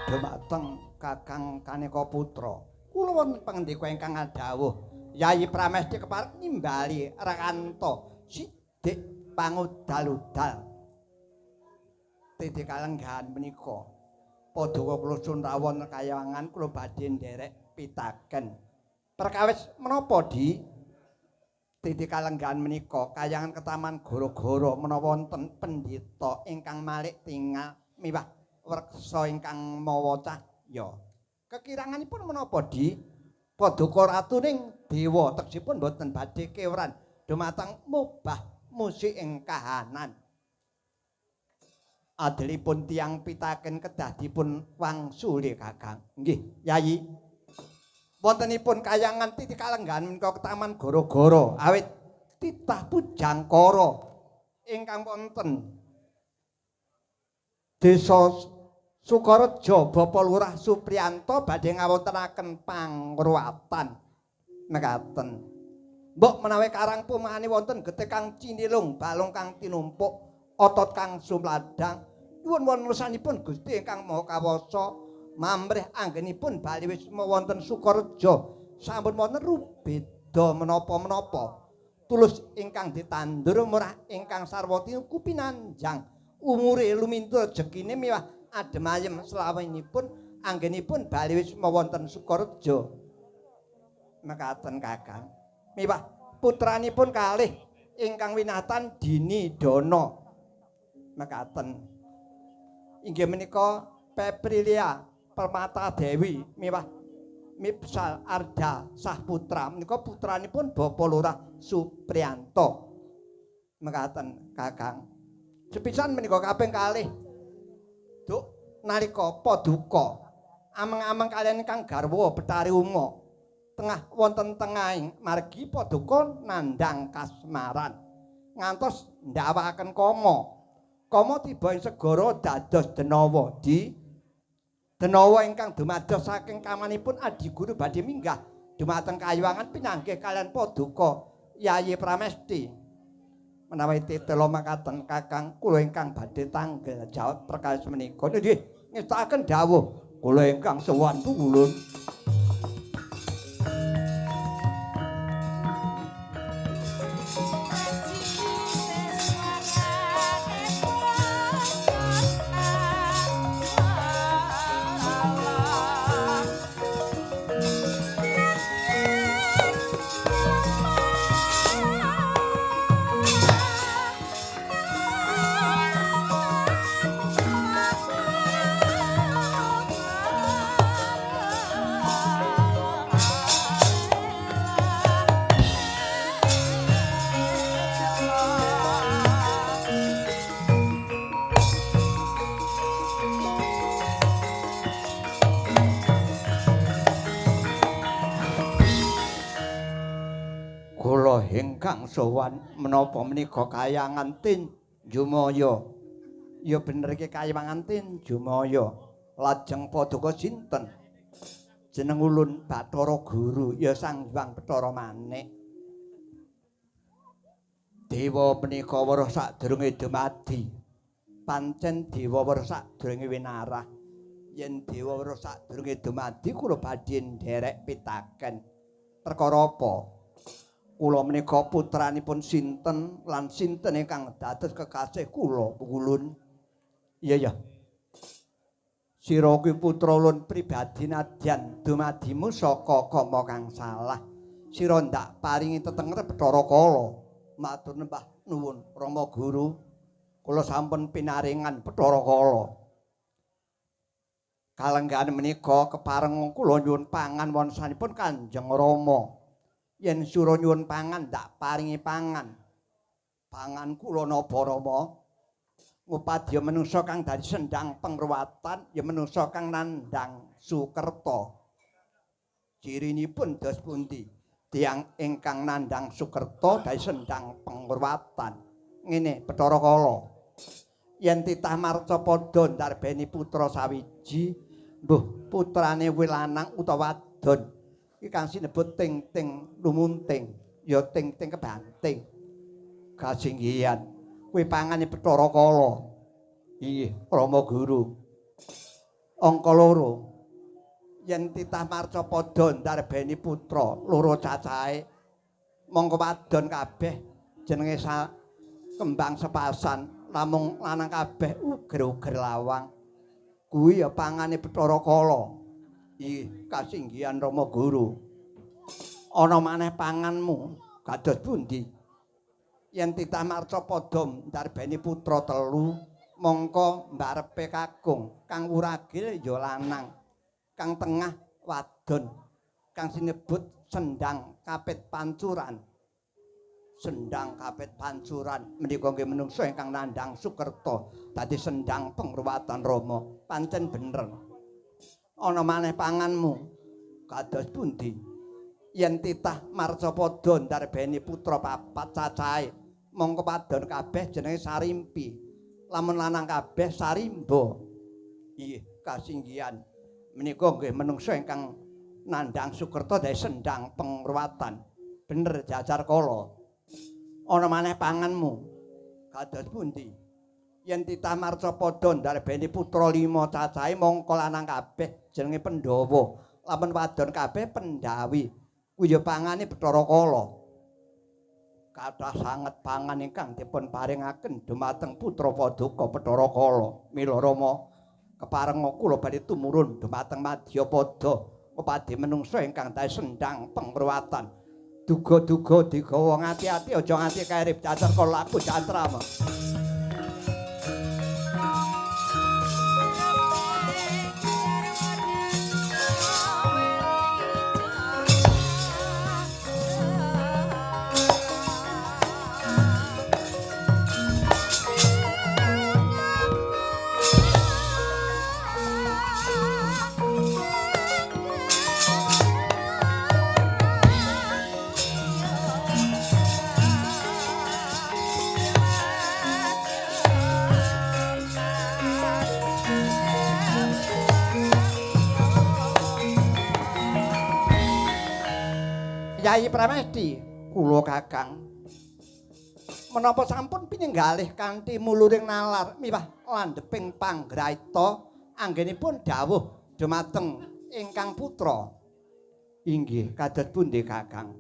Dumateng Kakang Kaneka Putra. Kula wonten pangendika ingkang adhawuh, Yayi Pramesti kepareng nimbali Rakanta sidik pangudal-udal. Titi kalenggahan menika paduka kula sun rawon kayangan kula badhe nderek pitaken. Perkawis menapa Di? Titi kalenggahan menika kayangan ketaman gara-gara menawa wonten pendhita ingkang malik tingal miwah wreksa ingkang mawa cahya. Kekiranganipun menapa Di? Paduka ratuning dewa tegesipun boten badhe kewran dumateng mubah musik ing kahanan. Adelipun tiyang pitaken kedah dipun wangsuli Kakang. Nggih, Yayi. Wontenipun kayangan titi kalenggahan menika ketaman gara-gara awit titah pujangkara ingkang wonten Desa Sukareja Bapak Lurah Supriyanto badhe ngawontenaken pangruwatan mekaten. Mbok menawi karang pumahane wonten getih kang cinilung, balung kang tinumpuk, otot kang sumladang, nyuwun wonten lesanipun Gusti ingkang Maha Kawasa mamrih anggenipun bali wisma wonten Sukareja sampun wonten rubeda menapa-menapa. Tulus ingkang ditandur murah ingkang sarwa tinuku pinanjang umure lumintu rejekine miwah adem ayem selawenipun anggenipun bali wisma wonten Sukareja mekaten Kakang. Miwah putranipun kalih ingkang winatan Dini Dana mekaten. Inggih menika Peprilia Permata Dewi miwah Mipsal Arda Sahputra menika putranipun Bapak Lurah Supriyanto mekaten Kakang. Sepisan menika kaping kalih Duk nalika paduka ameng-ameng kaliyan ingkang garwa Betari Uma tengah wonten tengahing margi paduka nandhang kasmaran ngantos ndawakaken kama. Kama tiba ing segara dados denawa di denawa ingkang dumados saking kamanipun adiguru badhe minggah dumateng kayuwangan pinanggih kaliyan paduka Yayi Pramesti. Menawi tetela makaten Kakang kula ingkang badhe tanggel jawab perkawis menika. Nggih, ngestakaken dawuh kula ingkang sowan pulun. Oh. Kula ingkang sowan menapa menika kayangan Tinjumaya. Ya bener iki kayangan Tinjumaya. Lajeng paduka sinten? Jeneng ulun Bathara Guru, ya Sang Hyang Bathara Manik. Dewa menika weruh sadurunge dumadi. Pancen dewa weruh sadurunge winarah. Yen dewa weruh sadurunge dumadi kula badhe nderek pitaken. Perkara apa? Kula menika putranipun sinten lan sinten ingkang dados kekasih kula ulun? Iya ya. Sira kuwi putra ulun pribadi nadyan dumadimu saka kama kang salah. Sira ndak paringi tetenger Bathara Kala. Matur nembah nuwun Rama Guru. Kula sampun pinaringan Bathara Kala. Kalenggahan menika kepareng kula nyuwun pangan wontenipun Kanjeng Rama. Yen sura nyuwun pangan ndak paringi pangan. Pangan kula napa Rama? Ngupadya manungsa kang dadi sendang pengruwatan ya manungsa kang nandhang sukerta. Cirinipun dos pundi? Tiyang ingkang nandhang sukerta dadi sendang pengruwatan. Ngene Bathara Kala. Yen titah marcapada ndarbeni putra sawiji, mbuh putrane kuwi lanang utawa wadon. Iki kang sinebut ting-ting lumunting, ya ting-ting kebanting. Kasinggihan kuwi pangane Bathara Kala. Inggih, Rama Guru. Angka 2. Yen titah marcapada ndarbeni putra loro cacahe, mongko wadon kabeh jenenge kembang sepasan, namung lanang kabeh uger-uger lawang. Kuwi ya pangane Bathara Kala. Inggih, kasinggihan Rama Guru. Ana maneh panganmu kados pundi? Yen titah marcapada ndarbeni putra telu, mongko mbarepe kakung kang wuragil ya lanang, kang tengah wadon, kang sinebut sendang kapit pancuran. Sendang kapit pancuran menika nggih menungsa ingkang nandhang sukerta dadi sendang pengruwatan Rama. Pancen bener. Ana maneh panganmu kados pundi? Yen titah marcapada ndarbeni putra papat cacahe, mongko wadon kabeh jenenge Sarimpi, lamun lanang kabeh Sarimba. Inggih, kasinggihan. Menika nggih menungsa ingkang nandhang sukerta dadi sendang pengruwatan. Bener jajar kala. Ana maneh panganmu kados pundi? Yen titah marcapada ndarbeni putra 5 cacahe, mongko lanang kabeh jenenge Pandhawa, lamun wadon kabeh Pendhawi. Kuwi ya pangane Bathara Kala. Kathah sanget pangan ingkang dipun paringaken dumateng putra paduka Bathara Kala. Mila Rama keparenga kula badhe tumurun dumateng madyapada ngupadi menungsa ingkang dadi sendang pengruwatan. Duga-duga digawa ngati-ati aja nganti kairip cacar kala laku catrama. Yai Pramesti, kula Kakang. Menapa sampun pinenggalih kanthi muluring nalar miwah landheping panggraita anggenipun dawuh dumateng ingkang putra. Inggih, kados pundi Kakang?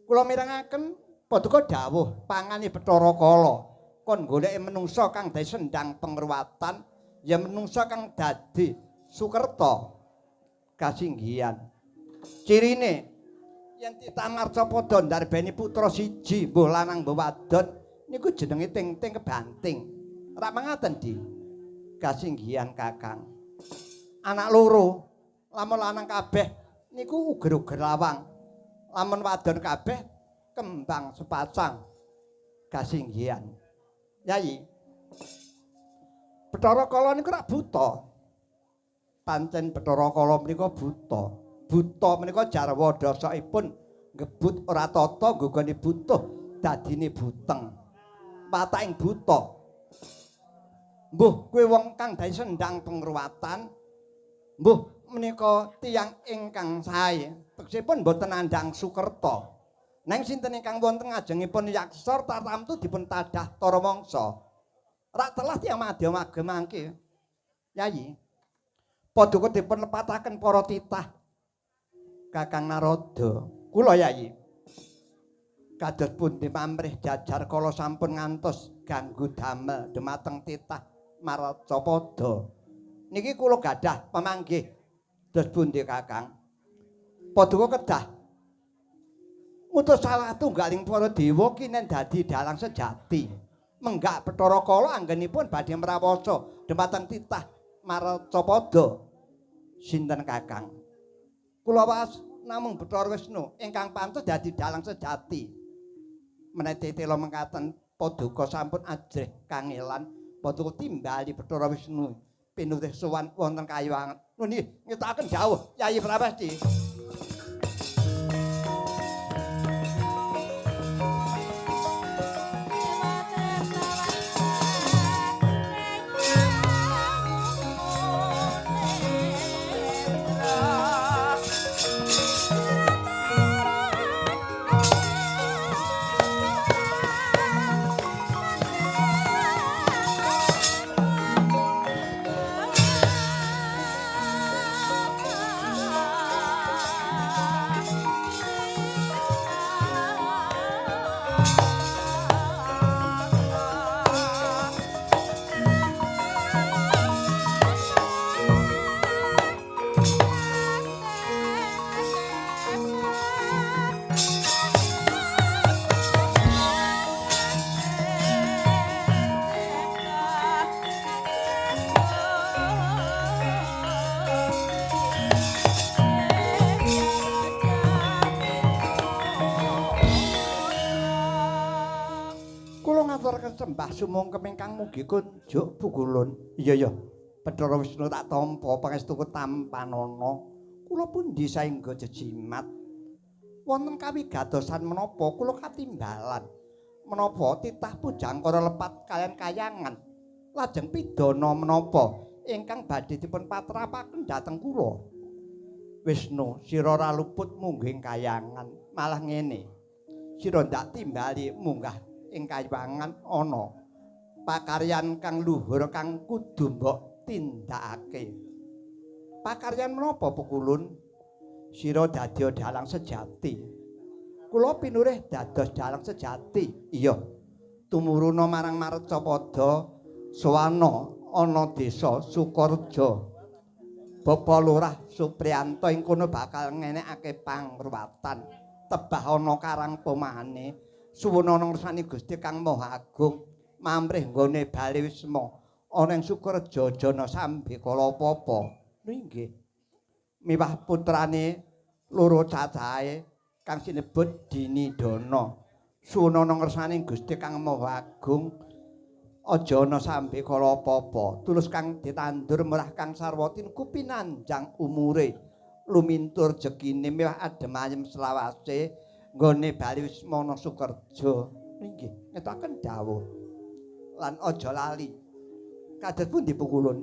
Kula mirengaken paduka dawuh pangane Bathara Kala kon goleki menungsa kang dadi sendang pengruwatan ya menungsa kang dadi sukerta. Kasinggihan. Cirine yen titah marcapada ndarbeni putra siji mbuh lanang mbuh wadon niku jenenge ting-ting kebanting. Rak mangaten Di? Kasinggihan Kakang. Anak loro lamun lanang kabeh niku uger-uger lawang. Lamun wadon kabeh kembang sepasang. Kasinggihan. Yai, Bathara Kala niku rak buta. Pancen Bathara Kala menika buta. Buta menika jarwa dasakipun Ngebut ora tata nggone butuh dadine buteng. Pataking buta. Mbuh kowe wong kang dadi sendang pengruwatan. Mbuh menika tiyang ingkang sae. Tegesipun mboten nandhang sukerta. Neng sinten ingkang wonten ngajengipun yaksa tartamtu dipun tadah tarawangsa. Rak telah tiyang madya maga mangke. Yayi. Paduka dipun lepataken para titah. Kakang Narada, kula Yayi. Kados pundi pamrih jajar kala sampun ngantos ganggu damel dumateng titah Marcapada. Niki kula gadah pemanggih. Dos pundi Kakang? Paduka kedah ngutus salah tunggaling para dewa kinen dadi dalang sejati. Menggak Bathara Kala anggenipun badhe mrawasa dumateng titah Marcapada. Sinten Kakang? Kula waos namung Bathara Wisnu ingkang pantes dadi dalang sejati. Menawi tela mengkaten paduka sampun ajrih kangelan, paduka timbali Bathara Wisnu pinutih sowan wonten kayuwangan. Nggih, ngetokaken dawuh Yayi Prawesti. Sembah sumungkem ingkang mugi kunjuk pukulun. Iya ya, Bathara Wisnu tak tampa pangestuku tampanana. Kula pundi saengga jejimat. Wonten kawigatosan menapa kula katimbalan. Menapa titah pujangkara lepat kaliyan kayangan. Lajeng pidana menapa ingkang badhe dipun patrapaken dhateng kula. Wisnu, sira ora luput munggah ing kayangan, malah ngene. Sira ndak timbali munggah ing kayangan ana pakaryan kang luhur kang kudu mbok tindakake. Pakaryan menapa pukulun? Sira dadi dalang sejati. Kula pinurih dados dalang sejati. Iya. Tumuruna marang Marcapada sowana ana desa Sukareja. Bapak Lurah Supriyanto ing kono bakal ngenekake pangruwatan. Tebah ana karang pomahane. Suwun ana ngersani Gusti Kang Maha Agung mamrih nggone bali wisma ana ing Sukareja jana sambe kala apa-apa. Nggih. Miwah putrane loro cacahe kang sinebut Dinidana. Suwun ana ngersani Gusti Kang Maha Agung aja ana sambe kala apa-apa. Tulus kang ditandur murah kang sarwa tinuku pinanjang umure lumintur rejekine miwah adem ayem selawase nggone bali wismana Sukerja. Nggih, ngetokaken dawuh. Lan aja lali. Kados pundi pukulun?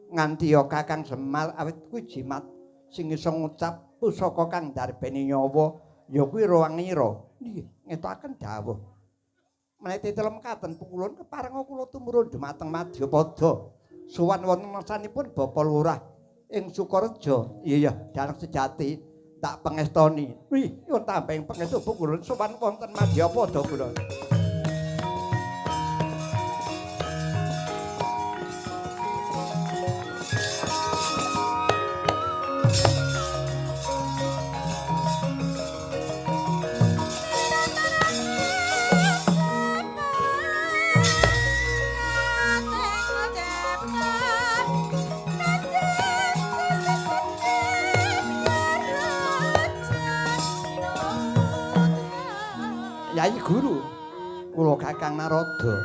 Nganti ya Kakang Semar awit kuwi jimat sing iso ngucap pusaka kang ndarbeni nyawa ya kuwi Ruwangira. Nggih, ngetokaken dawuh. Menawi titel mekaten pukulun keparenga kula tumurun dumateng Madyapada. Sowan wonten ngersanipun Bapak Lurah ing Sukareja. Iya ya, dalang sejati. Tak pengestoni. Wih, nyuwun tambahing pangestu pukulun sowan wonten Madyapada kula. Yayi Guru, kula Kakang Narada,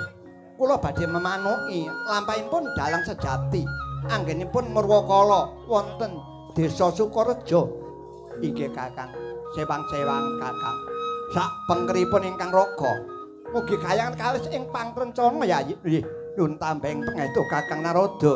kula badhe memanuki lampahipun dalang sejati anggenipun murwakala wonten desa Sukareja. Inggih Kakang, Sewang-sewang Kakang. Sak pengkeripun ingkang raga. Mugi kayangan kalis ing pangrencana ya. Nggih, nyuwun tambahing pangestu Kakang Narada.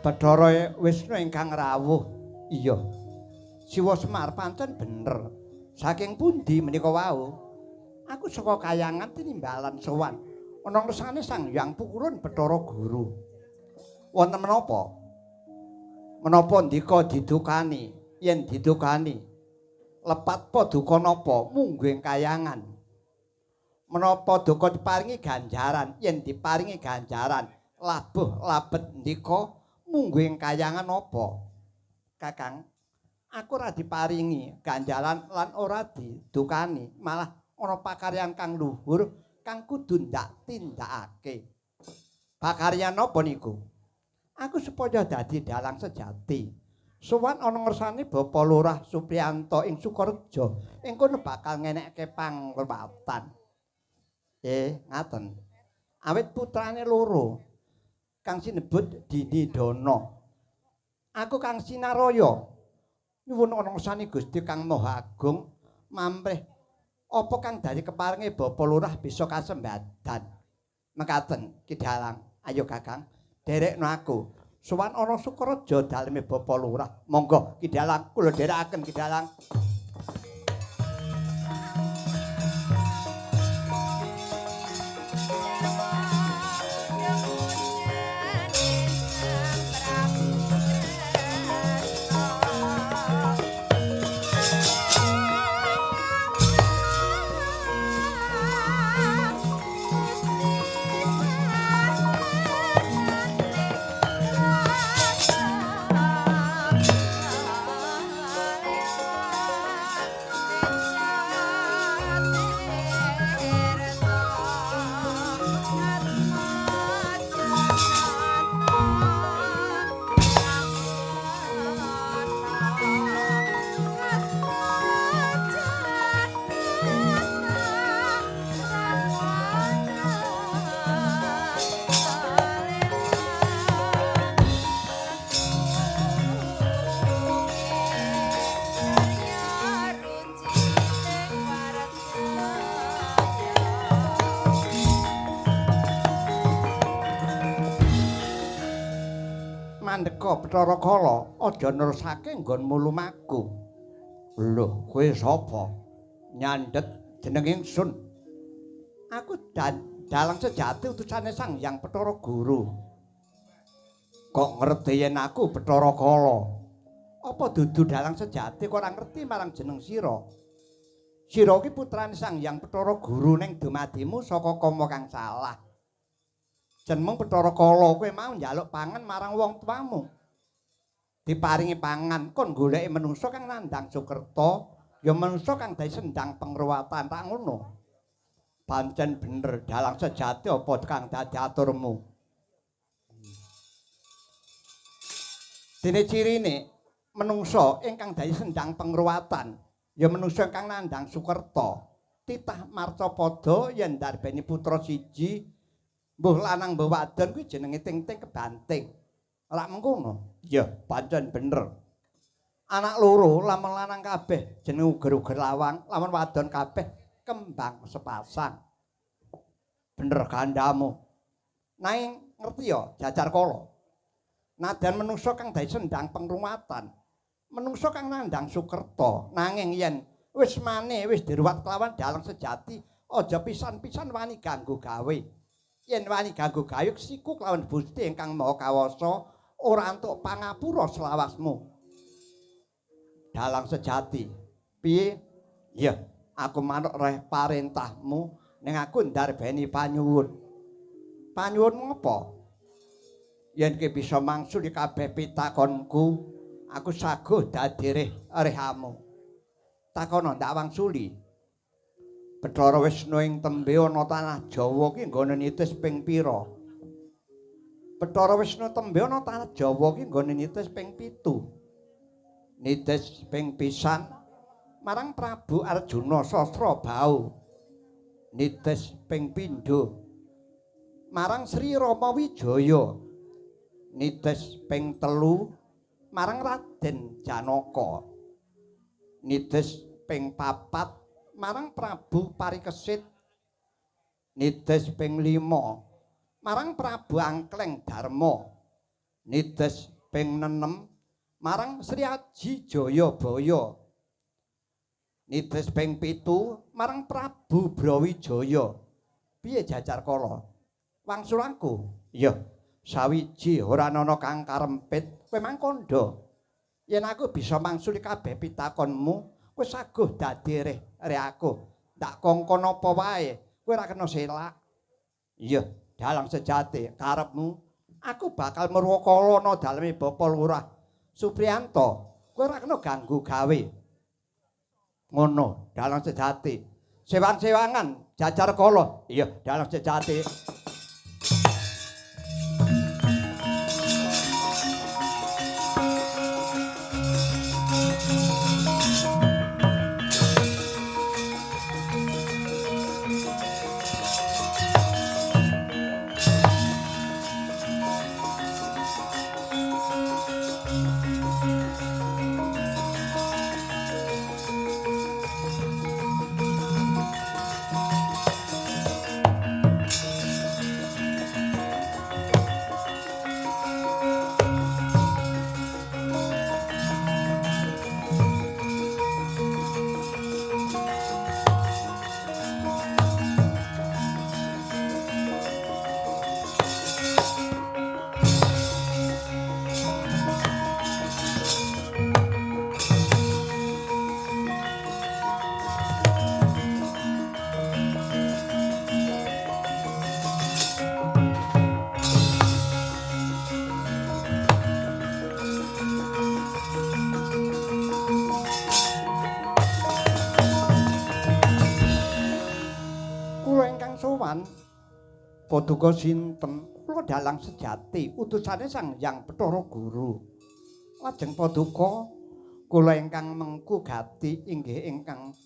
Bathara Wisnu ingkang rawuh. Iya. Siwa Semar pancen bener. Saking pundi menika wau? Aku saka kayangan tinimbalan sowan. Ana ngersane Sang Hyang Pukurun Bathara Guru. Wonten menapa? Menapa ndika didukani? Yen didukani, lepat paduka napa mungguh ing kayangan? Menapa duka diparingi ganjaran? Yen diparingi ganjaran, labuh labet ndika mungguh ing kayangan apa? Kakang, aku ora diparingi ganjaran lan ora didukani, malah ana pakaryan kang luhur kang kudu ndak tindakake. Pakaryan apa niku? Aku supaya dadi dalang sejati. Sowan ana ngersane Bapak Lurah Supriyanto ing Sukareja, ing kono bakal ngenekke pangruwatan. Ngaten. Awit putrane loro kang sinebut Dini Dana. Aku kang Sinaraya nyuwun ana ngersane Gusti Kang Maha Agung mamrih apa kang dari keparenge Bapak Lurah bisa kasembadan. Mekaten Ki Dalang. Ayo Kakang, derekno aku. Sowan ana Sukareja daleme Bapak Lurah. Monggo Ki Dalang, kula dherekaken Ki Dalang. Mandeka Bathara Kala, aja nerusake nggonmu lumaku. Lho, kowe sapa? Nyandhet jeneng ingsun. Aku dalang sejati utusane Sang Hyang Bathara Guru. Kok ngerti yen aku Bathara Kala? Apa dudu dalang sejati kok ora ngerti marang jeneng sira? Sira iki putrane Sang Hyang Bathara Guru ning dumadimu saka kama kang salah. Jeneng Bathara Kala kowe mau njaluk pangan marang wong tuamu. Diparingi pangan kon goleki manungsa kang nandhang Sukerta, ya manungsa kang dadi sendang pengruwatan tak ngono. Pancen bener dalang sejati apa kang dadi aturmu. Dene cirine menungsa ingkang dadi sendang pengruwatan Ya manusa kang nandhang sukerta. Titah marcapada yen ndarbeni putra siji mbuh lanang mbuh wadon kuwi jenenge ting-ting kebanting. Ora mengkono? Iya, pancen bener. Anak loro lamun lanang kabeh jenenge uger-uger lawang, lamun wadon kabeh kembang sepasang. Bener kandhamu. Nanging ngerti ya Jajar Kala. Nadan menungsa kang dadi sendang pengruwatan, menungsa kang nandhang sukerta, nanging yen wis mane wis diruwat kelawan dalang sejati, aja pisan-pisan wani ganggu gawe. Yen wani ganggu gawe siku kelawan Gusti ingkang Maha Kawasa ora entuk pangapura selawasmu. Dalang sejati, piye? Iya, aku manuk reh parentahmu, ning aku ndarbeni panyuwun. Panyuwunmu apa? Yen ki bisa mangsuli kabeh pitakonku, aku saguh dadi rehamu. Takono ndak wangsuli. Bathara Wisnu ing tembe ana tanah Jawa ki nggone nitis ping pira? Bathara Wisnu tembe ana tanah Jawa ki nggone nitis ping 7. Nitis ping pisan marang Prabu Arjuna Sasrabau. Nitis ping pindho marang Sri Rama Wijaya. Nitis ping 3 marang Raden Janaka. Nitis ping 4 marang Prabu Parikesit. Nitis ping 5 marang Prabu Angkleng Darma. Nitis ping 6 marang Sri Aji Jayabaya. Nitis ping 7 marang Prabu Brawijaya. Piye Jajar Kala? Wangsulanku? Iya. Sawiji ora ana kang karempit, kowe mang kandha. Yen aku bisa mangsuli kabeh pitakonmu, kowe saguh dadi reh aku. Ndak kongkon apa wae, kowe ora kena selak. Iya, dalang sejati karepmu, aku bakal murwakala ana daleme Bapak Lurah Supriyanto. Kowe ora kena ganggu gawe. Ngono, dalang sejati. Sewang-sewangan Jajar Kala. Iya, dalang sejati. Paduka sinten? Kula dalang sejati, utusane Sang Hyang Bathara Guru. Lajeng paduka kula ingkang mengku gati inggih ingkang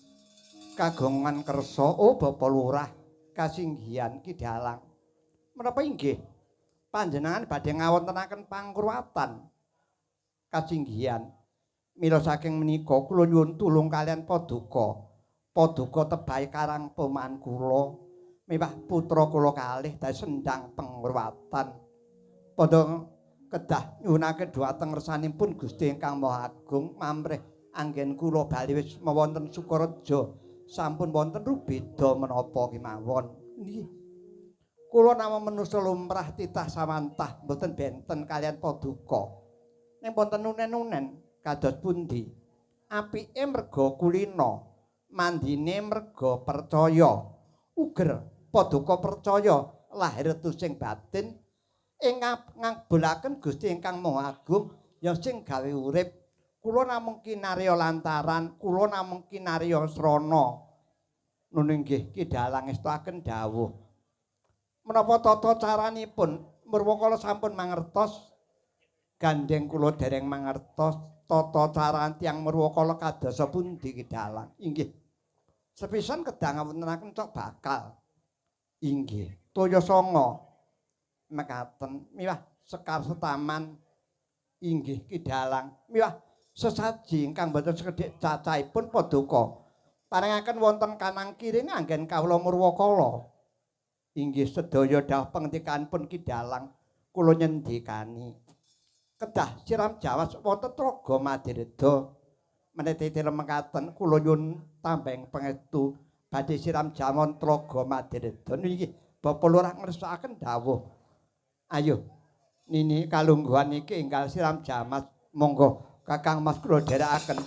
kagungan kersa, oh Bapak Lurah kasinggihan Ki Dalang. Menapa inggih panjenengan badhe ngawontenaken pangruwatan kasinggihan? Mila saking menika kula nyuwun tulung kaliyan paduka. Paduka tebahe karang poman kula. Miwah putra kula kalih dadi sendang pengruwatan. Padha kedah nyuwunake dhumateng ngersanipun Gusti ingkang Maha Agung mamrih anggen kula bali wis wonten Sukareja sampun wonten rubeda menapa kemawon. Nggih. Kula namung manusa lumrah titah sawantah mboten benten kaliyan paduka. Ning wonten unen-unen kados pundi? Apike merga kulina, mandine merga percaya. Uger paduka percaya lahir tusing batin ing ngabulaken Gusti ingkang Maha Agung ya sing gawe urip. Kula namung kinarya lantaran, kula namung kinarya srana. Nun inggih Ki Dalang ngestoaken dawuh. Menapa tata caranipun Murwakala sampun mangertos, gandheng kula dereng mangertos. Tata cara tiyang Murwakala kadosa pundi Ki Dalang? Inggih. Sepisan kedah ngawontenaken cok bakal. Inggih. Toya sanga mekaten miwah sekar setaman. Inggih Ki Dalang. Miwah sesaji ingkang boten sekedhik cacahipun paduka paringaken wonten kanang kiring anggen kawula Murwakala. Inggih sedaya dawuh pangendikanipun Ki Dalang kula nyendikani. Kedah siram jawas wonten Tlaga Madirda. Meniti mekaten kula nyuwun tambeng pangestu badhe siram jawon Tlaga Madirda. Niki Bapak Lurah ngersakaken dawuh. Ayo nini kalungguhan iki enggal siram jamas, monggo Kakang Mas kula dherekaken.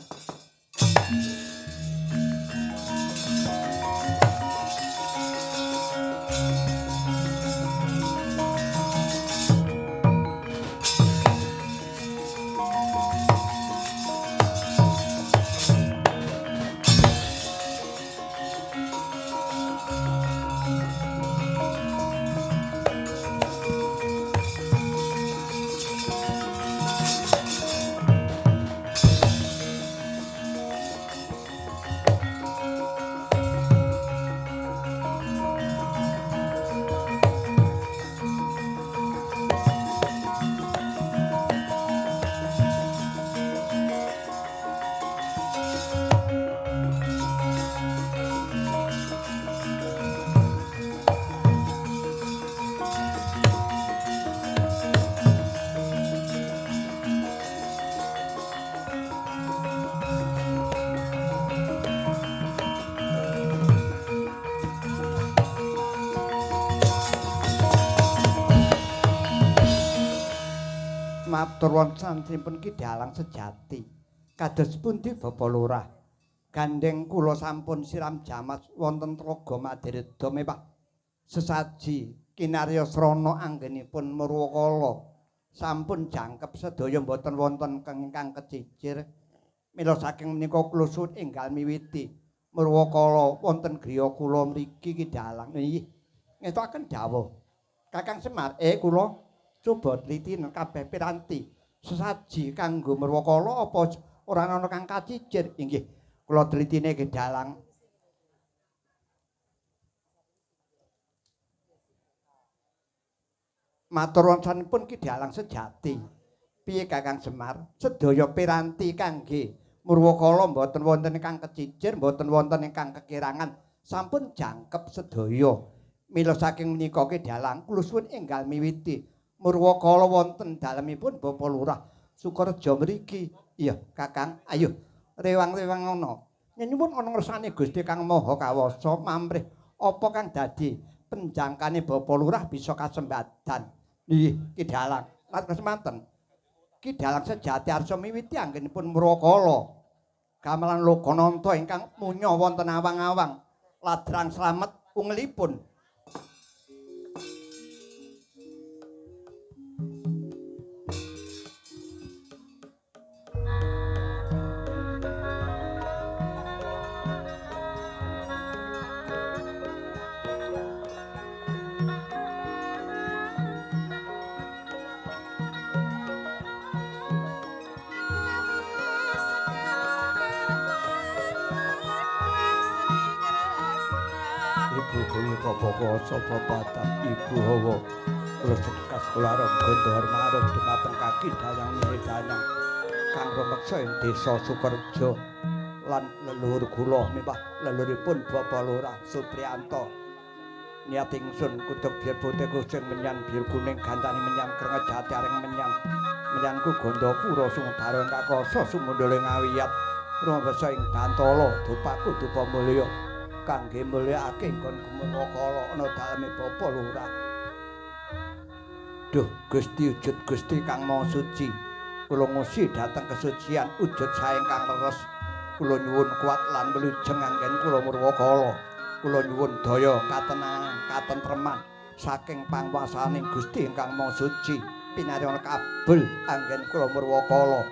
Matur nuwun santripun Ki Dalang sejati. Kados pundi Bapak Lurah? Gandeng kula sampun siram jamas wonten Tlaga Madirda mewah sesaji kinarya srana anggenipun Murwakala. Sampun jangkep sedaya mboten wonten ingkang kecicir. Mila saking menika kula suwun enggal miwiti Murwakala wonten griya kula mriki Ki Dalang. Nggih. Ngetokaken dawuh. Kakang Semar, kula coba teliti kabeh piranti sesaji kanggo Murwakala apa ora ana kang kacicir. Inggih kula telitine Ki Dalang. Matur nuwun Ki Dalang sejati. Piye Kakang Semar? Sedaya piranti kangge Murwakala mboten wonten ingkang kecicir, mboten wonten ingkang kekirangan, sampun jangkep sedaya. Mila saking menika Ki Dalang kula suwun enggal miwiti Murwakala wonten dalemipun Bapak Lurah Sukareja mriki. Iya, Kakang, ayo rewang-rewang ana. Nyuwun ana ngersane Gusti Kang Maha Kawasa mamrih apa kang dadi penjangkane Bapak Lurah bisa kasembadan. Nggih, Ki Dalang. Lan kesemanten. Ki Dalang sejati arsa miwiti anggenipun Murwakala. Gamelan Lokananta ingkang munya wonten awang-awang ladrang slamet ungelipun. Sapa batam Ibu Hawa kula sekas kula gandhar marang dumateng kaki dayang dayang kang rumeksa ing desa Sukareja lan leluhur kula miwah leluhuripun Bapak Lurah Supriyanto. Niat ingsun kuduk bir putih kucing menyan bir kuning gantane menyan krenget jati areng menyan menyanku Gandapura sumedhara ing kakasa sumundhale ngawiyat rumeksa ing Bantala dupaku dupa mulya kangge mulyakake nggon Murwakala ana daleme Bapak Lurah. Duh Gusti wujud Gusti kang Maha Suci, kula ngusi dhateng kesucian wujud sae ingkang leres. Kula nyuwun kuat lan wilujeng anggen kula Murwakala. Kula nyuwun daya katenangan katentreman saking panguwasaning Gusti ingkang Maha Suci. Pinaringan kabul anggen kula Murwakala.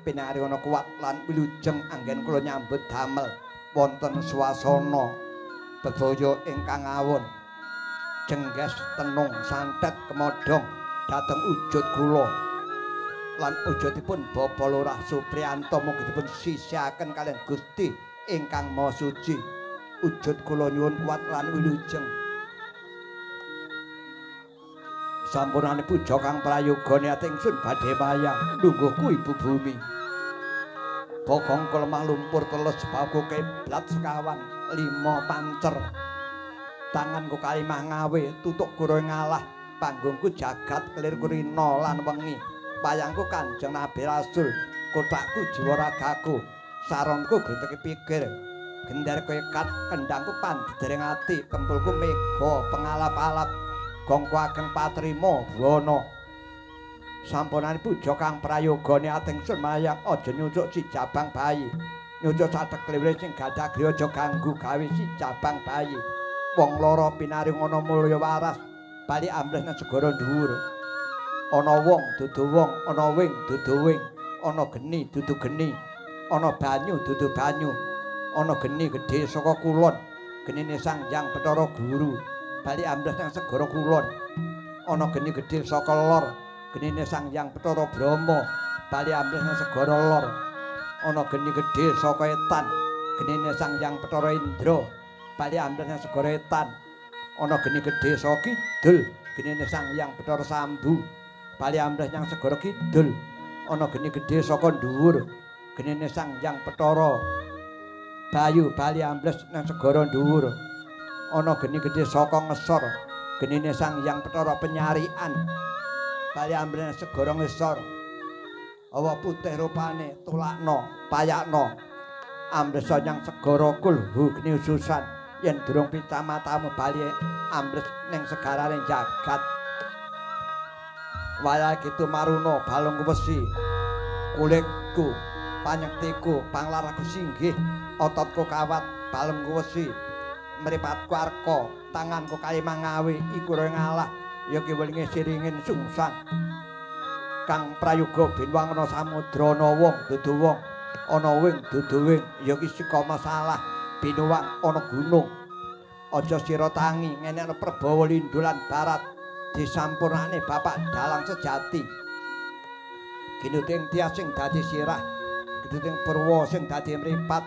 Pinaringan kuat lan wilujeng anggen kula nyambut damel wonten swasana bebaya ingkang awon jengges tenung santet kemodhong dhateng wujud kula. Lan ujudipun Bapak Lurah Supriyanto mugi dipun sisihaken kaliyan Gusti ingkang Maha Suci. Ujud kula nyuwun kuat lan wilujeng. Sampurnane puja kang prayoga niat ingsun badhe mayang lungguhku ibu bumi. Bokong lemah lumpur teles baku kiblat sekawan lima pancer. Tanganku kalimah ngawe tutuk guru ngalah panggungku jagat kelir kurina lan wengi. Payangku Kanjeng Nabi Rasul, kotakku jiwa ragaku, saronku greteke pikir, genderku ikat, kendangku pandhedering ati, kempulku mega pengalap-alap, gongku ageng patrima buwana. Sampunane puja kang prayoga niat ingsun mayang aja nyucuk si jabang bayi, nyucuk sathek sing gadah griya aja ganggu gawe si jabang bayi. Wong lara pinaring ana mulya waras, bali ambles nang segara dhuwur. Ana wong dudu wong, ana wing dudu wing, ana geni dudu geni, ana banyu dudu banyu, ana geni gedhe saka kulon, genine Sang Hyang Bathara Guru, bali ambles nang segara kulon. Ana geni gedhe saka lor, genine Sang Hyang Bathara Brahma, bali ambles nang segara lor. Ana geni gedhe saka etan, genine Sang Hyang Bathara Indra, bali ambles nang segara etan. Ana geni gedhe saka kidul, genine Sang Hyang Bathara Sambu, bali ambles nang segara kidul. Ana geni gedhe saka dhuwur, genine Sang Hyang Bathara Bayu, bali ambles nang segara dhuwur. Ana geni gedhe saka ngesor, genine Sang Hyang Bathara Penyarian, bali ambles nang segara ngesor. Awa putih rupane tulakno payakno, ambles nang segara kulhu geni ususan. Yen durung picamatamu bali ambles ning segarane jagat. Wayah gitu maruna balungku wesi, kulitku panyektiku panglaraku singgih, ototku kawat balungku wesi, mripatku arka, tanganku kalimah ngawe, iku ngalah ya kiwelinge siringin sungsang. Kang prayoga binwangana samudra ana wong dudu wong, ana wing dudu wing, ya ki sika masalah binuwang ana gunung. Aja sira tangi ngenekno Prabawa Lindhu lan Barat, disampurnane bapak dalang sejati. Ginuting tias sing dadi sirah, ginuting purwa sing dadi mripat,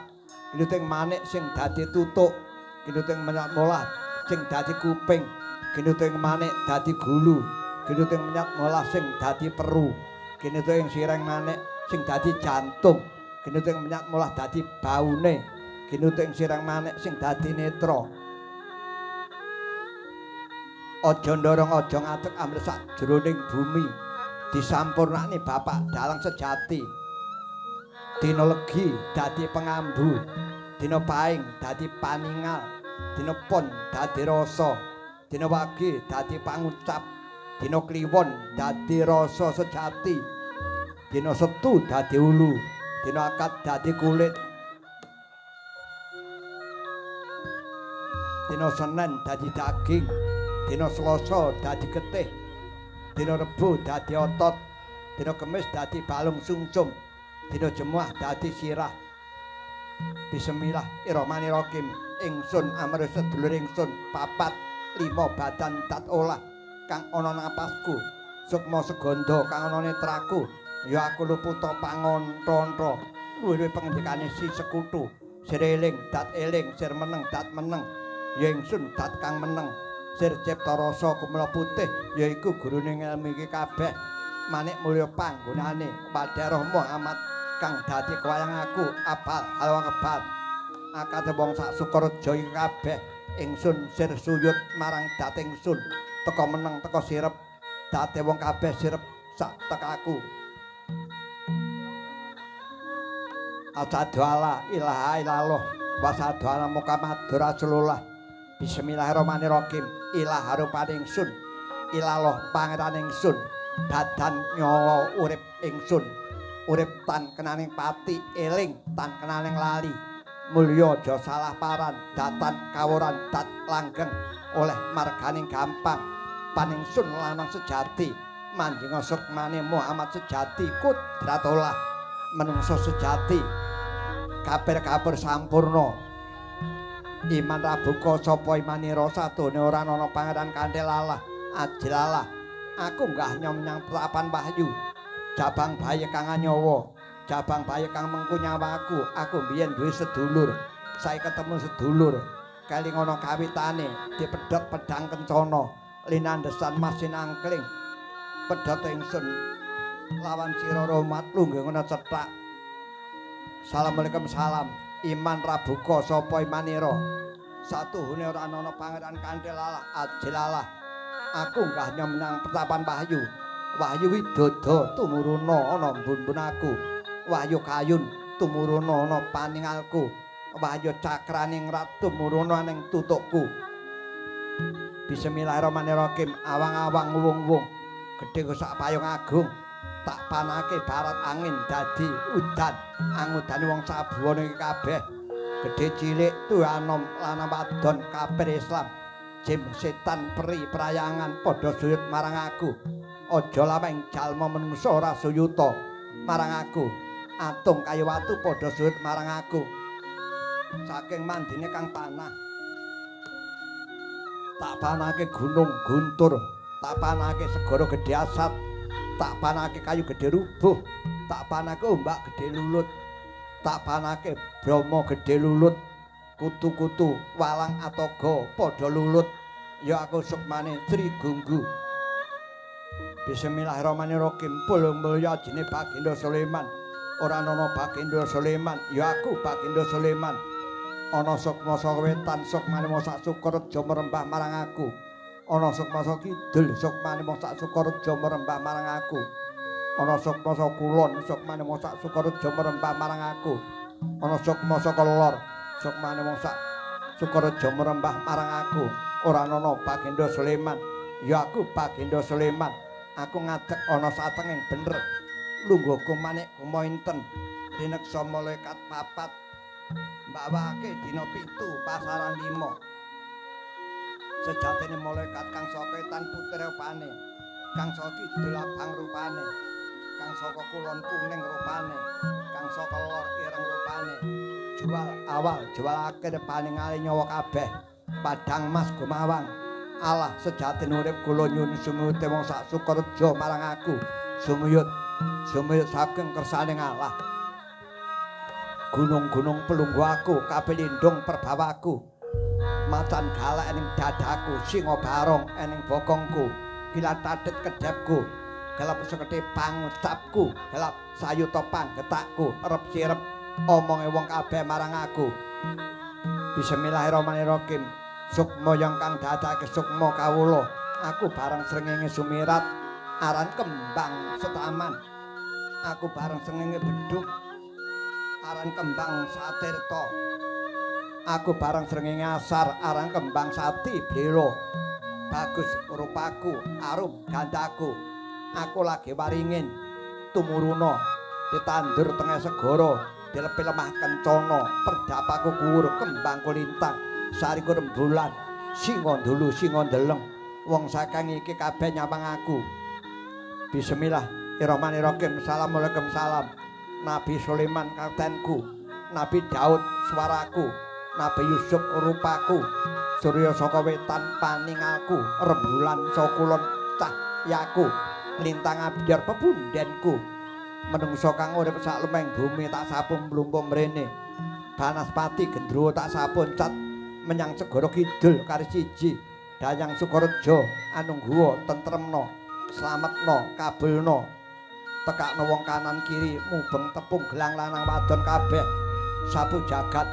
ginuting manik sing dadi tutuk, ginuting minyak molah sing dadi kuping, ginuting manik dadi gulu, ginuting minyak molah sing dadi peru, ginuting sireng manik sing dadi jantung, ginuting minyak molah dadi baune, ginuting sireng manik sing dadi netra. Aja ndorong aja ngadeg ambles sajroning bumi, disampurnane bapak dalang sejati. Dina legi dadi pengambu, dina paing dadi paningal, dina pon dadi rasa, dina wage dadi pangucap, dina kliwon dadi rasa sejati, dina setu dadi ulu, dina akad dadi kulit, dina Senen dadi daging, dina Selasa dadi getih, dina Rebo dadi otot, dina Kemis dadi balung sungsum, dina Jemuah dadi sirah. Bismillahirrahmanirrahim. Ingsun amrih sedulur ingsun papat lima badan tat olah kang ana napasku, sukma segandha kang ana netraku, ya aku luputa pangontha-ontha. Luwih pengendikane si sekutu, sir eling dat eling, sir meneng dat meneng, ya ingsun dat kang meneng. Sir cipta rasa kumela putih yaiku gurune ngelmu iki kabeh. Manik mulya panggonane padha roh Muhammad kang dadi kewayang aku apal halwa kebat. Akate wong sak Sukareja iki kabeh ingsun sir suyut marang dat ingsun, teka meneng teka sirep, date wong kabeh sirep sak tekaku. Asyhadu alla ilaha illallah wa asyhadu anna Muhammadar Rasulullah. Bismillahirrahmanirrahim. Ilah rupane ingsun, ilallah pangeran ingsun, badan nyawa urip ingsun, urip tan kenaning pati, eling tan kenaning lali, mulya aja salah paran, datan kawuran dat langgeng oleh marganing gampang, paningsun lanang sejati, manjinga sukmane Muhammad sejati, kudratullah menungso sejati, kafir-kafir sampurna. Iman rabuka sapa imanira sadone ora ana pangeran kanthil Allah ajil Allah. Aku nggah nyom menyang papan wahyu. Jabang bayi kang anyawa, jabang bayi kang mengku nyawaku. Aku mbiyen duwe sedulur, saiki ketemu sedulur. Keling ana kawitane, dipedhot pedang kencana, linandesan mas sinangkling. Pedhot ingsun lawan sira romat lungguh ngono cethak. Assalamualaikum salam. Iman rabuka sapa imanira? Satuhune ora ana pangeran kanthil Allah ajil Allah. Aku nggah nyemenang pertapan wahyu. Wahyu widodo tumuruna ana mbun-mbun aku. Wahyu kayun tumuruna ana paningalku. Wahyu cakraning rat tumuruna ning tutukku. Bismillahirrahmanirrahim. Awang-awang wung-wung gedhe sak payung agung. Tak panake barat angin dadi udan. Angudane wong sabuwana iki kabeh. Gedhe cilik tuwa anom lanang wadon kafir Islam. Jim setan peri prayangan padha suyut marang aku. Aja lameng jalma menungsa ora suyuta marang aku. Atung kayu watu padha suyut marang aku. Saking mandine kang panah. Tak panahke gunung guntur, tak panahke segara gedhe asat, tak panahke kayu gedhe rubuh, tak panahke ombak gedhe lulut, tak panahke brama gedhe lulut, kutu-kutu walang atoga padha lulut. Ya aku sukmane Sri Gunggu. Bismillahirrahmanirrahim. Pulung mulya ajine Baginda Sulaiman. Ora ana Baginda Sulaiman, ya aku Baginda Sulaiman. Ana sukma saka wetan, sukmane mung sak Sukareja merembah marang aku. Ana sukma saka kidul, sukmane mung sak Sukareja merembah marang aku. Ana sukma saka kulon, sukmane mung sak Sukareja merembah marang aku. Ana sukma saka lor, sukmane mung sak Sukareja merembah marang aku. Ora ana Baginda Sulaiman, ya aku Baginda Sulaiman. Aku ngadeg ana satenging bener. Lungguhku manik gumainten rineksa malaikat papat mbawake dina 7 pasaran 5. Sejatine malaikat kang saka etan putih rupane, kang saka kidul abang rupane, kang saka kulon kuning rupane, kang saka lor ireng rupane. Jual awal jual akhir paningale nyawa kabeh. Padang mas gumawang. Allah sejatine urip kula nyuwun sumuyute wong sak Sukareja marang aku. Sumuyut, sumuyut saking kersane Allah. Gunung-gunung pelunggu aku, kabeh lindung perbawaku. Macan galak ening dadaku, singa barong ening bokongku, kilat tatit kedhepku, gelap sekete pangucapku, gelap sayuta panggetakku, rep sirep omonge wong kabeh marang aku. Bismillahirrahmanirrahim. Sukma yang kang dadake sukma kawula, aku bareng srengenge sumirat aran kembang setaman. Aku bareng srengenge bedhug aran kembang satirta. Aku bareng srengenge asar aran kembang sati blelo. Bagus rupaku, arum gandaku. Aku lagi waringin tumuruna ditandur tengah segara, dilepi lemah kencana, perdapaku kuwur kembangku lintang, sariku rembulan, singa ndulu singa ndeleng. Wong sakang iki kabeh nyawang aku. Bismillahirrahmanirrahim. Assalamualaikum salam. Nabi Sulaiman kaptenku, Nabi Daud suaraku, Nabi Yusuf rupaku, Surya saka wetan paningalku, rembulan saka kulon cahyaku, lintang abyar pebundenku. Menungso kang urip sak lemeng bumi tak sapu mlumpung mrene. Banaspati gendruwo tak sapu cat menyang segara kidul kari siji. Dayang Sukareja anungguwa tentremna, slametna, kabulna. Tekakno wong kanan kiri mubeng tepung gelang lanang wadon kabeh. Sapu jagat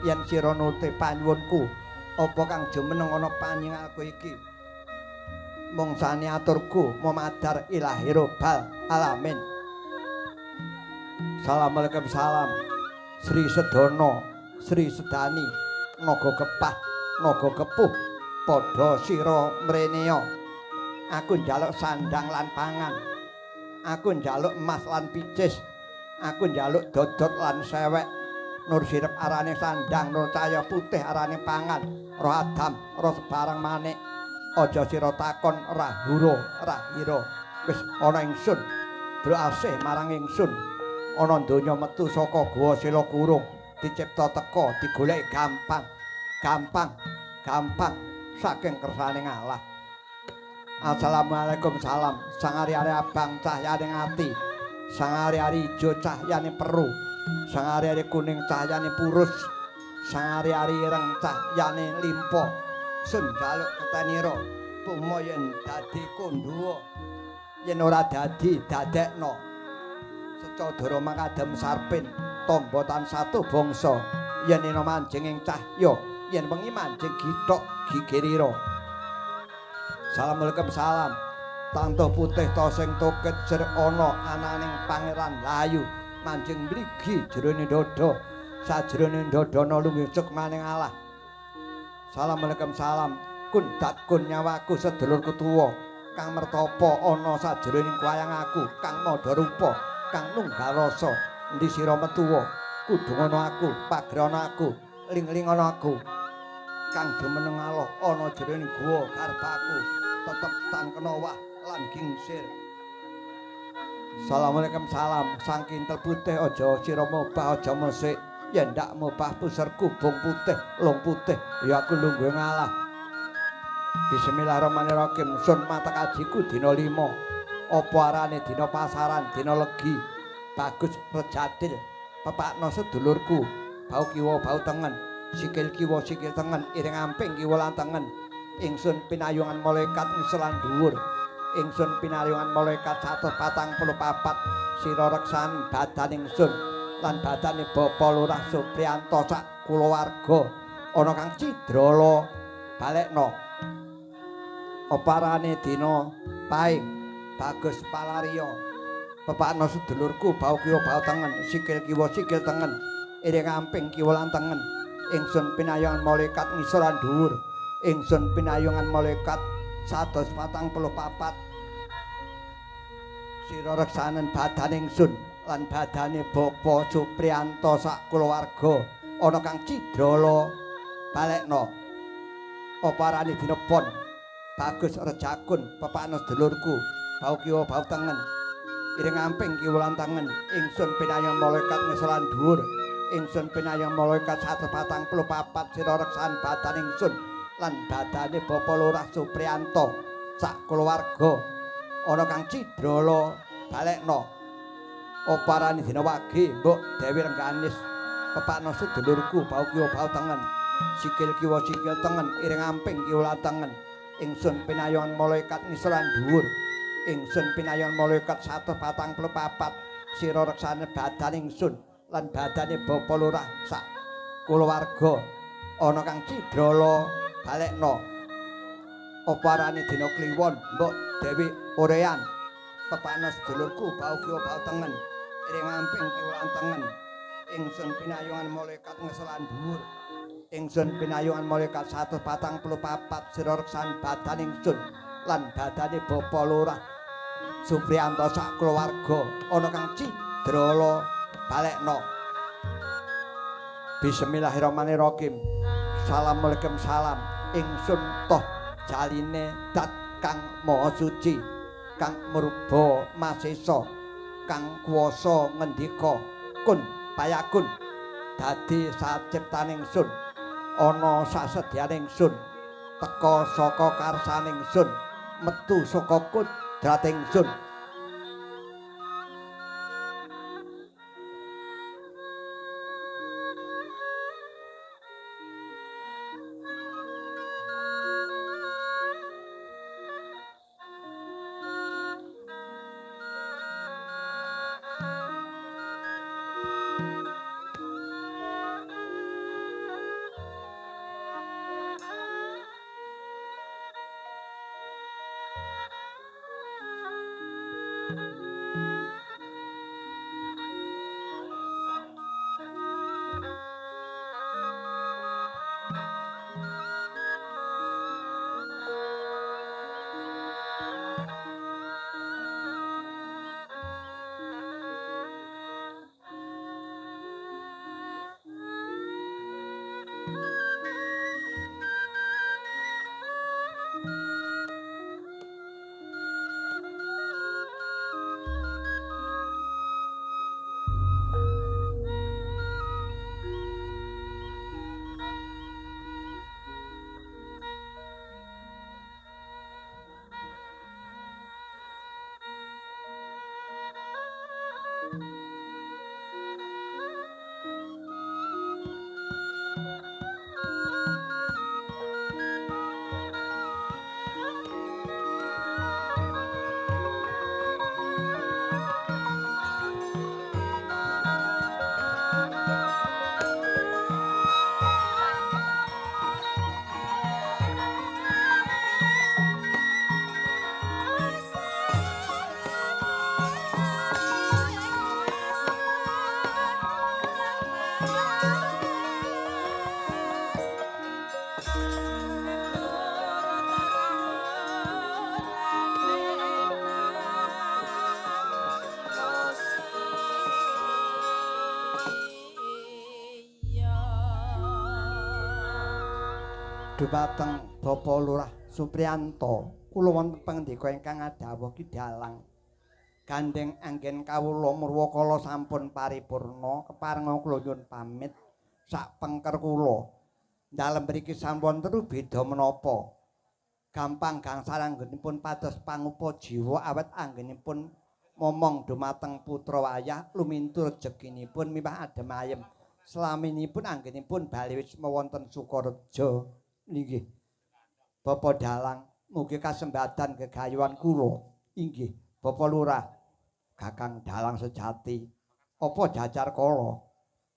yen sira nuruti panyuwunku, apa kang jumeneng ana paningalku iki. Mung sani aturku memadar ilahi robbal alamin. Assalamualaikum salam. Sri Sedana, Sri Sedani, naga kepah, naga kepuh, padha sira mrenea. Aku njaluk sandang lan pangan. Aku njaluk emas lan picis. Aku njaluk dodot lan sewek. Nur sirep arane sandang, nur cahya putih arane pangan, roh adam, roh sebarang manik. Aja sira takon rahura, rahira. Wis ana ingsun, bro asih marang ingsun. Ana donya metu saka guwa sila kurung, dicipta teka, digoleki gampang. Gampang, gampang saking kersane Allah. Assalamualaikum salam, sang ari-ari abang cahyaning ati. Sang ari-ari ijo cahyane peru, sang ari-ari kuning cahyane purus, sang ari-ari ireng cahyane limpa. Sun jaluk ketenira puma yen dadi kondhuwa, yen ora dadi dadekno. Secadara makadem sarpin tamba tansah bangsa, yen ena manjing ing cahya, yen wengi manjing githok gigirira. Assalamualaikum salam. Tantuh putih ta sing toket sir ana ananing Pangeran Layu manjing mligi jerone dada, sajrone dadana lunggih sukmaning Allah. Assalamualaikum salam. Kun dat kun nyawaku sedulurku tuwa kang mertapa ana sajroning wayang aku kang madha rupa kang nunggal rasa. Endi sira metuwa kudung ana aku, pagrana aku, ling-ling ana aku kang jumeneng aloh ana jroning guwa garbaku tetep tan kena wah lan gingsir. Assalamualaikum salam. Sang kintel putih aja sira mobah aja mesik, yen ndak mobah puserku bung putih long putih ya aku lungguh ngalah. Bismillahirrahmanirrahim. Sun mata kajiku dina 5. Apa arane dina pasaran, dina legi, bagus rejadil. Pepakno sedulurku, bau kiwa bau tengen, sikil kiwa sikil tengen, iring amping kiwa lan tengen. Ingsun pinayungan malaikat ngisor lan dhuwur. Ingsun pinayungan malaikat 144 sira reksan badan ingsun lan badane Bapak Lurah Supriyanto sak kulawarga ana kang cidrala balekno. Oparane dina paing bagus palaria. Pepakno sedulurku bau kiwa bau tengen, sikil kiwa sikil tengen, iring amping kiwa lan tengen. Ingsun pinayungan malaikat ngisor lan dhuwur. Ingsun pinayungan malaikat 144 sira reksanen badan ingsun lan badane Bapak Supriyanto sak kulawarga ana kang cidrala balekno. Oparane dina pon bagus rejakun. Pepakno sedulurku bau kiwa bau tengen, iring amping kiwa lan tengen. Ingsun pinayung malaikat ngisor lan dhuwur. Ingsun pinayung malaikat 144 sira reksan badan ingsun lan badane Bapak Lurah Supriyanto sak kulawarga ana kang cidrala balekno. Oparane dina wage mbok Dewi Rengganis. Pepakno sedulurku bau kiwa bau tengen, sikil kiwa sikil tengen, iring amping kiwa lan tengen. Ingsun pinayungan malaikat ngisor lan dhuwur. Ingsun pinayungan malaikat 144 sira reksane badan ingsun lan badane Bapak Lurah sak kulawarga ana kang cidrala balekno. Oparane dina kliwon mbok Dewi Orean. Pepakno sedulurku bau kiwa bau tengen, iring amping kiwa lan tengen. Ingsun pinayungan malaikat ngisor lan dhuwur. Ingsun pinayungan malaikat 144 sira reksan badan ingsun lan badane Bapak Lurah Supriyanto sak kulawarga ana kang cidrala balekno. Bismillahirrahmanirrahim. Assalamualaikum salam. Ingsun toh jaline dat kang maha suci, kang murba masesa, kang kuwasa ngendika kun payakun dadi saciptaning ingsun, ana sasedyaning ingsun, teka saka karsaning ingsun, metu saka kodrat ingsun. Dumateng Bapak Lurah Supriyanto, kula wonten pangendika ingkang adhawuh Ki Dalang. Gandeng anggen kawula murwakala sampun paripurna, keparenga kula nyuwun pamit sak pengker kula. Dalem mriki sampun wonten beda menapa? Gampang gangsal anggenipun pados pangupa jiwa awet anggenipun momong dumateng putra wayah lumintu rejekinipun miwah adem ayem. Slaminipun anggenipun bali wisma wonten Sukareja. Inggih. Bapak Dalang, mugi kasembatan gegayuhan kula. Inggih, Bapak Lurah, Kakang Dalang sejati. Apa jajar kala?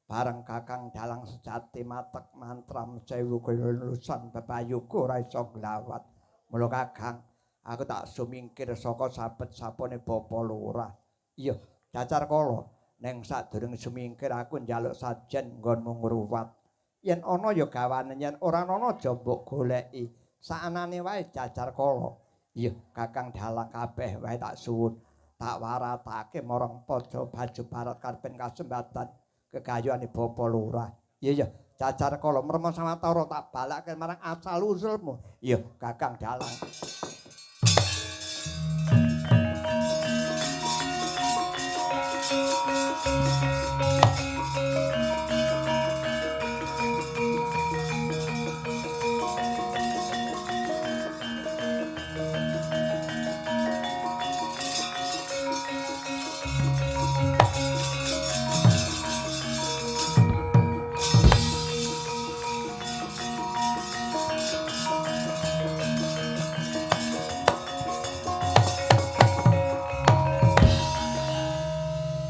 Bareng Kakang Dalang sejati matek mantram sewu kelulusan bebayuku ora iso glawat. Mula Kakang, aku tak sumingkir saka sabet-sapone Bapak Lurah. Iya, jajar kala. Neng sadurunge sumingkir aku njaluk sajen nggonmu ngruwat. Yen ana ya gawane, yen ora ana aja mbok goleki. Saanane wae jajar kala. Iya, Kakang Dalang kabeh wae tak suwun. Tak waratake marang Paja Baju Barat karpen kasembatan gegayuhane Bapak Lurah. Iya iya, jajar kala merma sawetara tak balake marang asal usulmu. Iya, Kakang Dalang.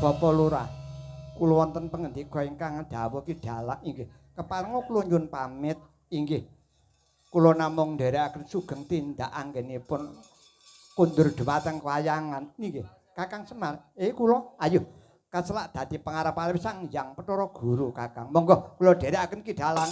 Bapak Lurah, kula wonten pangendika ingkang dawuh Ki Dalang inggih. Keparenga kula nyuwun pamit inggih. Kula namung nderekaken sugeng tindak anggenipun kundur dhumateng wayangan inggih. Kakang Semar, kula ayo kaselak dadi pangarep-arep Sang Hyang Bathara Guru Kakang. Monggo kula nderekaken Ki Dalang.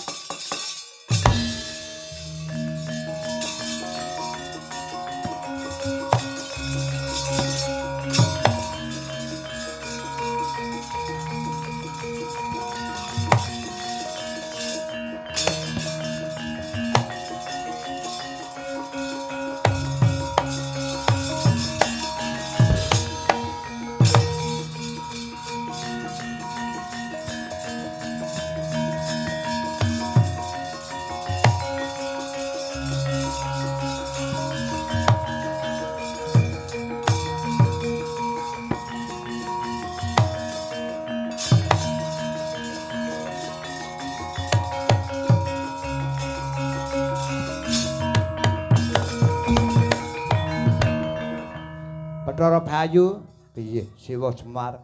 Bathara Bayu, piye Siwa Semar?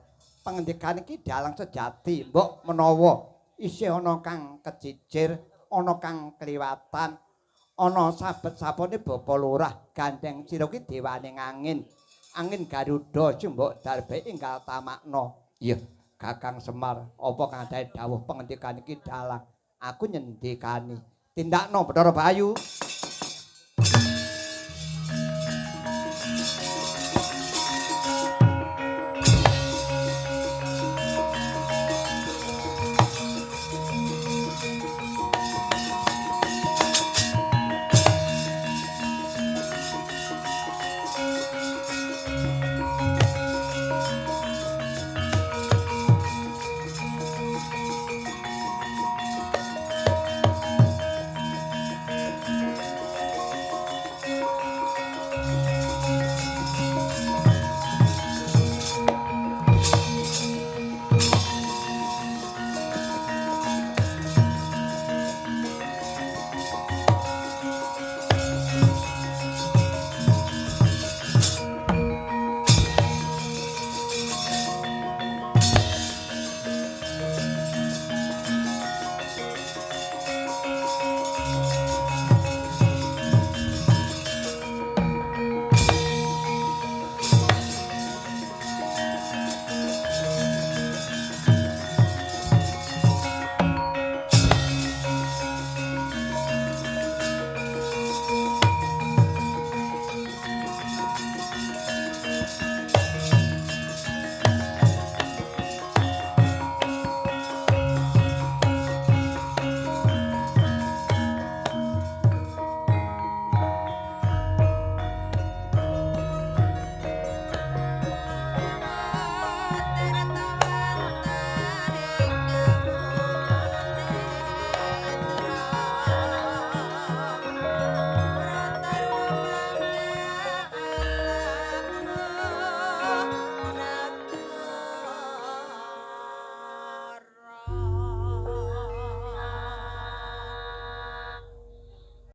Pangendikan iki dalang sejati, mbok menawa isih ana kang kecicir, ana kang kliwatan, ana sabet-sapone Bapak Lurah gandeng sira ki dewane angin. Angin Garuda sing mbok darbe enggal tamakna. Iya, Kakang Semar, apa kang dawuh pangendikan iki dalang? Aku nyendikani. Tindakno Bathara Bayu.